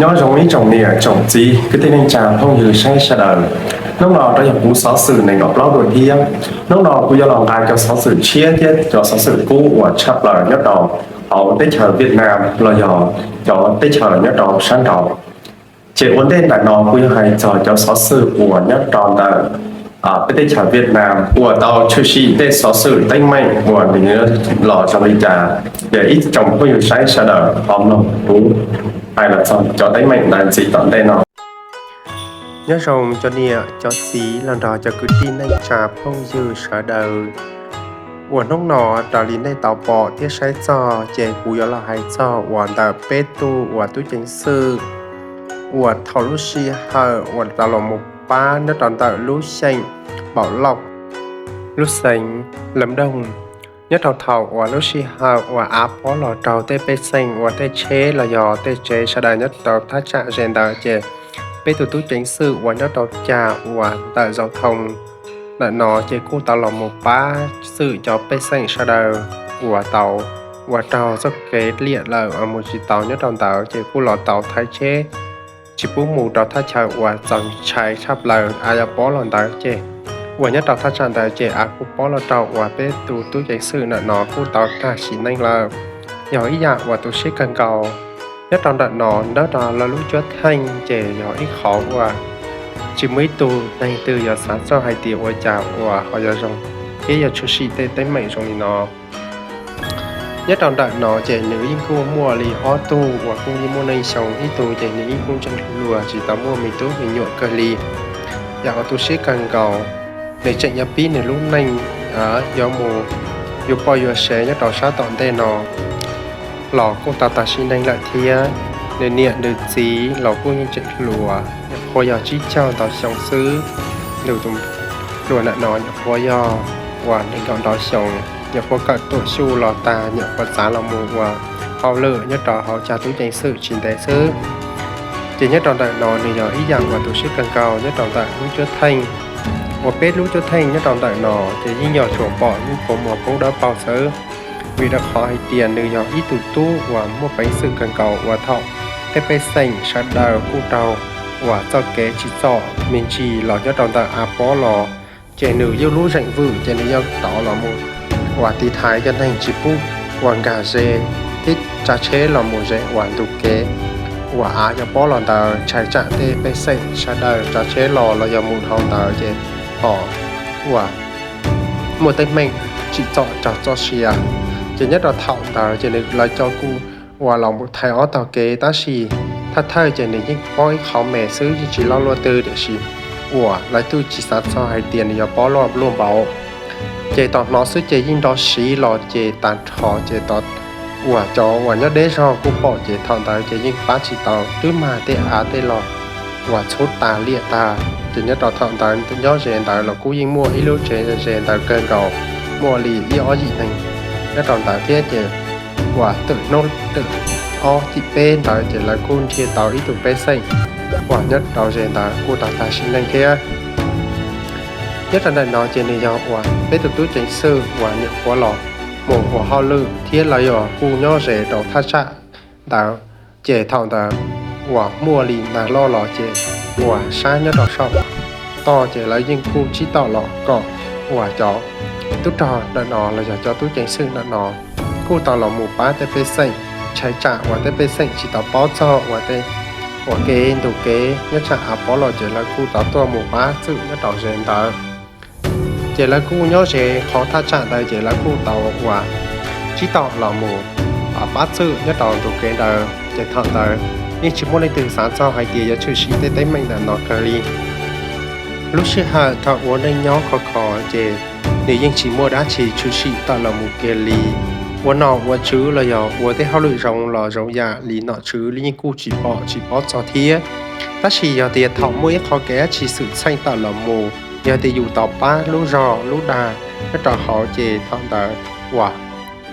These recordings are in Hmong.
Nyob zoo ib tsoom niam tsoom txiv kwv tij neej tsa phooj ywg saib sawv daws. Hnub no rov yog kuv xov xwm nees nkaum plaub dua thiab. Hnub no kuv yuav los nqa cov xov xwm tshiab thiab cov xov xwm kub uas tshaj plaws nyob rau hauv teb chaws Vietnam los yog cov teb chaws nyob rau sab nraud. Ces ua ntej ntawm no kuv yuav hais txog cov xov xwm uas nyob rau ntawm peb teb chaws Vietnam uas tau tshwm sim tej xov xwm teeb meem uas nws los zoo li cas. Ces ib tsoom phooj ywg saib sawv daws ho mloog kuv hais los txog cov teeb meem ntawd ntxiv tom ntej no. Nyob zoo cov niam cov txiv los nrog cov kwv tij neej tsa phooj ywg sawv daws. Uas hnub no raws li nej tau pom thiab saib txog ces kuv yuav los hais txog uas ntawm peb tug uas tub ceev xwm uas thaum lub sij hawm uas tau los mus pab nyob rau ntawm lub xeem Npaum Lauj, lub xeev Lâm Đồng. Nyob rau thaum uas lub sij hawm uas av pob los raug tej pej xeem uas tej tsheb los yog tej tsev sawv daws nyob rau thaj tsam ze ntawd ces peb tug tub ceev xwm uas nyob rau cag uas ntawm zauv thoo ntawm no ces kuj tau los mus pab xwm cov pej xeem sawv daws uas tau uas raug txoj kev liam lawm uas mus tsis tau nyob rau ntawd ces kuj los tau thaiv tsheb tsis pub mus rau thaj chaw uas txaus ntshai tshaj plaws av yuav pob los ntawd ces uas nyob rau thaj tsam ntawd ces av kuj pob los rau uas peb tus tub ceev xwm ntawm no kuj tau tag sim neej lawm. Yog ib yam uas tu siab kawg nkaus. Nyob rau ntawm no nyob rau lawv lub cuab theej ces yog ib qhov uas tsis muaj ib tug neeg twg yuav xav txog hais tias ua cas uas ho yuav zoo thiab yuav tshwm sim tej teeb meem zoo li no. Nyob rau ntawm no ces nws yeej kuj muaj li ob tug uas kuj yeej muaj neej xyoo, ib tug ces nws yeej kuj ntseeg hluas tsis tau muaj me tub me nyuam kawg li. Yam uas tu siab kawg nkaus, nws tseem yuav pib nws lub neej yuav mus yuav poj yuav sev nyob rau sab tom ntej no los kuj tau tag sim neej lawm thiab. Nws niam nws txiv los kuj yeej tseem hluas, nyuam qhuav yog tsib caug ntau xyoo xwb. Nws tus hluas ntawm no nyuam qhuav yog uas nees nkaum ntau xyoo, nyuam qhuav kawm tuam xyuj los tag, nyuam qhuav txav los mus ua hauj lwm nyob rau hauv cag tub ceev xwm tsis ntev xwb. Ces nyob rau ntawm no nws yog ib yam uas tu siab kawg nkaus nyob rau ntawm lub cuab theej uas peb lub cuab theej nyob rau ntawm no ces yeej yog tsuas pom lub kua muag poob dawb paug xwb. Vim rau qhov hais tias nws yog ib tug tub uas muaj peev xwm kawg nkaus uas thaum tej pej xeem sawv daws kuj raug uas txoj kev tsim txom me ntsis los nyob rau ntawm av pob los, ces nws yeej lub zeem vwm ces nws yeej tau los mus uas tiv thaiv cov neeg tsis pub uas nkag ze thiab tsav tsheb los mus ze uas ntug kev uas av yuav pob los ntawd, ntshai tsam tej pej xeem sawv daws tsav tsheb los los yog mus dhau ntawd ces ho uas muaj teeb meem tsim txom raug txoj sia. Ces nyob rau thaum ntawd ces nws lawv coj kuj uas los mus thaiv ob tog kev, tab sis thawj thawj ces nws yeej pob ib qho me xwb yeej tsis loj luaj twg, tiam sis uas lawv twb tsis xav txog hais tias nws yuav pob loj luaj npaum. Ces tos hnov xwb ces yeej nrov siv los ces tag nrho ces uas cov uas nyob deb zog kuj pom ces thaum ntawd ces yeej pab tsis tau, twb mag tej av tej los uas txhub tas liam tag. Ces nyob rau thaum ntawd nyob ze ntawd los kuj yeej muaj ib lub tsev ze ntawd kawg nkaus, muaj li ib ob yim neeg nyob rau ntawd thiab ces uas twm hnub twm ob tim peb ntawd ces lawv kuj nrhiav tau ib tug pej xeem uas nyob rau ze ntawd kuj tau tag sim neej thiab. Nyob rau ntawm no ces nws yog uas peb tus tub ceev xwm uas nyuam qhuav los mus ua hauj lwm thiab lawv yog kuj nyob ze rau thaj tsam ntawd. Ces thaum ntawd uas muaj li nag loj los ces uas sab nyob rau saum toj ces lawv yeej kuj tsib tom los kom uas cov tub rog ntawm no los yog cov tub ceev xwm ntawm no kuj tau los mus pab tej pej xeem, ntshai tsam uas tej pej xeem tsis tau paub txog uas tej uas kev ntug kev nyob tsam av pob los ces lawv kuj tau tuaj mus pab txwm nyob rau ze ntawd. Ces lawv kuj nyob ze qhov thaj tsam ntawd ces lawv kuj tau uas tsib tom los mus pab txwm nyob rau ntug kev ntawd. Ces thaum ntawd yeej tsis muaj leej twg xav txog hais tias yuav tshwm sim tej teeb meem ntawm no kawg li. Lub sij hawm thaum ua neej nyob khov kho ces nws yeej tsis muaj dab tsi tshwm sim tawm los mus kiag li. Ua nom ua tswv los yog ua tej hauj lwm zoo los zoo yam li nom tswv yeej kuj tsis pom tsis paub txog thiab. Tab sis yog tias thaum muaj ib qho kev dab tsi xwm txheej tawm los mus, yog tias yus tau pab lub zog lub dag nyob rau hauv ces thaum ntawd uas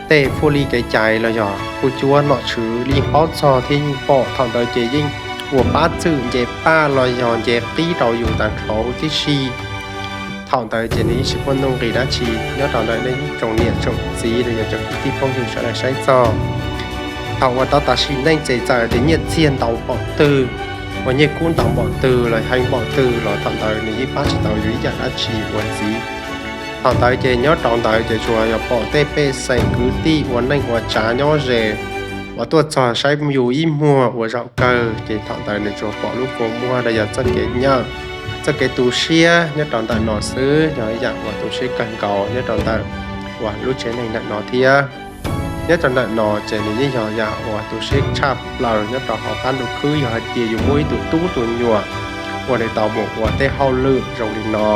tej fwj li kev cai los yog kuj cuab nom tswv yeej paub txog thiab yeej pom, thaum ntawd ces yeej uas pab txwm nce paj los yog nce qib rau yus tag nrho huv tib si. Thaum ntawd ces nws yeej tsis muaj nuj nqis dab tsi nyob rau ntawm nej tsoom niam tsoom txiv los yog cov kwv tij phooj ywg sawv daws saib txog. Thaum uas tau tas sim neej ces txawm tias nyiaj txiag ntau npaum twg, uas nyiaj kub ntau npaum twg los hee npaum twg los thaum ntawd nws yeej pab tsis tau yus ib yam dab tsi ua ntxiv. Thaum ntawd ces nyob rau ntawd ces tsuas yog pom tej pej xeem kwv tij ua neej ua tsav nyob ze uas tuaj txog saib yus ib muag ua zaum kawg ces thaum ntawd nws tsuas pom lub kua muag los yog txoj kev nyiam, txoj kev tu siab nyob rau ntawm no xwb, yog ib yam uas tu siab kawg nkaus nyob rau ntawm uas lub tsev neeg ntawm no thiab. Nyob rau ntawm no ces nws yeej yog yam uas tu siab tshaj plaws nyob rau hauv qab ntuj khwb yog hais tias yus muaj ib tug tub tus nyuam uas nws tau mus ua tej hauj lwm zoo li no.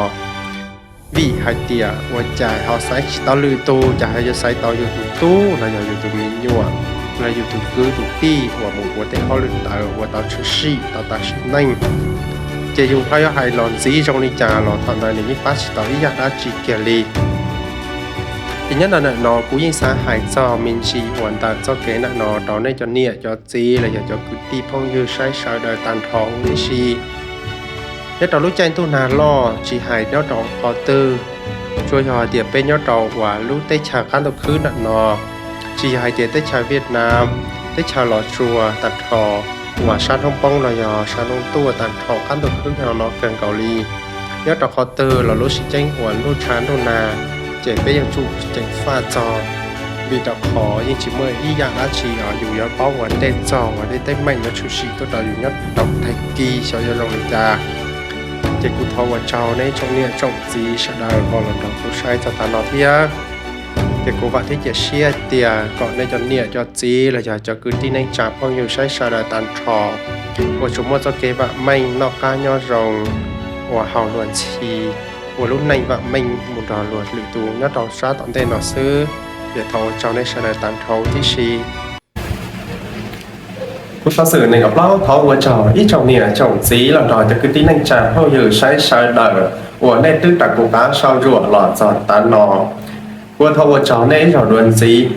Vim hais tias ua cas ho xaiv tsis tau lwm tus, cas ho yuav xaiv tau yus tus tub los yog yus tus me nyuam los yus tus kwv tus tij uas mus ua tej hauj lwm ntawd uas tau tshwm sim tau tas sim neej. Ces yus ho yuav hais los ntxiv zoo li cas los thaum ntawd nws yeej pab tsis tau ib yam dab tsi kiag li. Ces nyob ntawm no kuv yeej xav hais txog me ntsis uas ntawm txoj kev ntawm no rau nej cov niam cov txiv los yog cov kwv tij phooj ywg saib sawv daws tag nrho huv tib si. Nyob rau lub caij ntuj nag loj tsis hais nyob rau qhov twg, tsuas yog hais tias peb nyob rau uas lub teb chaws qab ntuj khwb ntawm no, tsis yog hais tias teb chaws Vietnam, teb chaws Los Tsuas tag nrho, uas sab hnub poob los yog sab hnub tuaj tag nrho qab ntuj khwb no no kawg nkaus li. Nyob rau qhov twg los lub sib ceeb uas ntuj tshav ntuj nag, ces peb yuav tsum ceev faj txog, vim rau qhov yeej tsis muaj ib yam dab tsi uas yus yuav paub ua ntej txog uas tej teeb meem yuav tshwm sim tuaj rau yus nyob rau tag kis xyov yuav zoo li cas. Ces kuv thov ua tsaug nej tsoom niam tsoom txiv sawv daws uas los nrog kuv saib txog tav no thiab. Ces kuv vam thiab cia siab tias kom nej cov niam cov txiv los yog cov kwv tij neej tsa phooj ywg saib sawv daws tag nrho uas tsuas muaj txoj kev vam meej noj qab nyob zoo, uas haus luag ntxhi, ua lub neej vam meej mus nrog luag lwm tus nyob rau sab tom ntej no xwb. Ces thov ua tsaug nej sawv daws tag nrho tib si. Kuv xov xwm nees nkaum plaub thov ua tsaug ib tsoom niam tsoom txiv los nrog cov kwv tij neej tsa phooj ywg saib sawv daws uas nej twb raws kuv qab sau ruam los txog tav no. Kuv thov ua tsaug nej ib zaug dua ntxiv,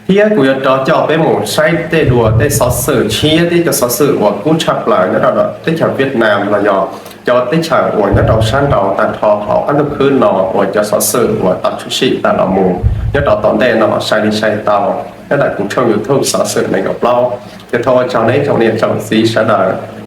thiab kuv yuav rov coj peb mus saib tej dua tej xov xwm tshiab thiab cov xov xwm uas kub tshaj plaws nyob rau teb chaws Vietnam los yog cov teb chaws uas nyob rau sab nraud tag nrho hauv qab ntuj khwb no uas cov xov xwm uas tau tshwm sim tawm los mus nyob rau tom ntej no sai li sai tau nyob ntawm kuv tshooj YouTube xov xwm nees nkaum plaub. Ces thov ua tsaug nej tsoom niam tsoom txiv sawv daws.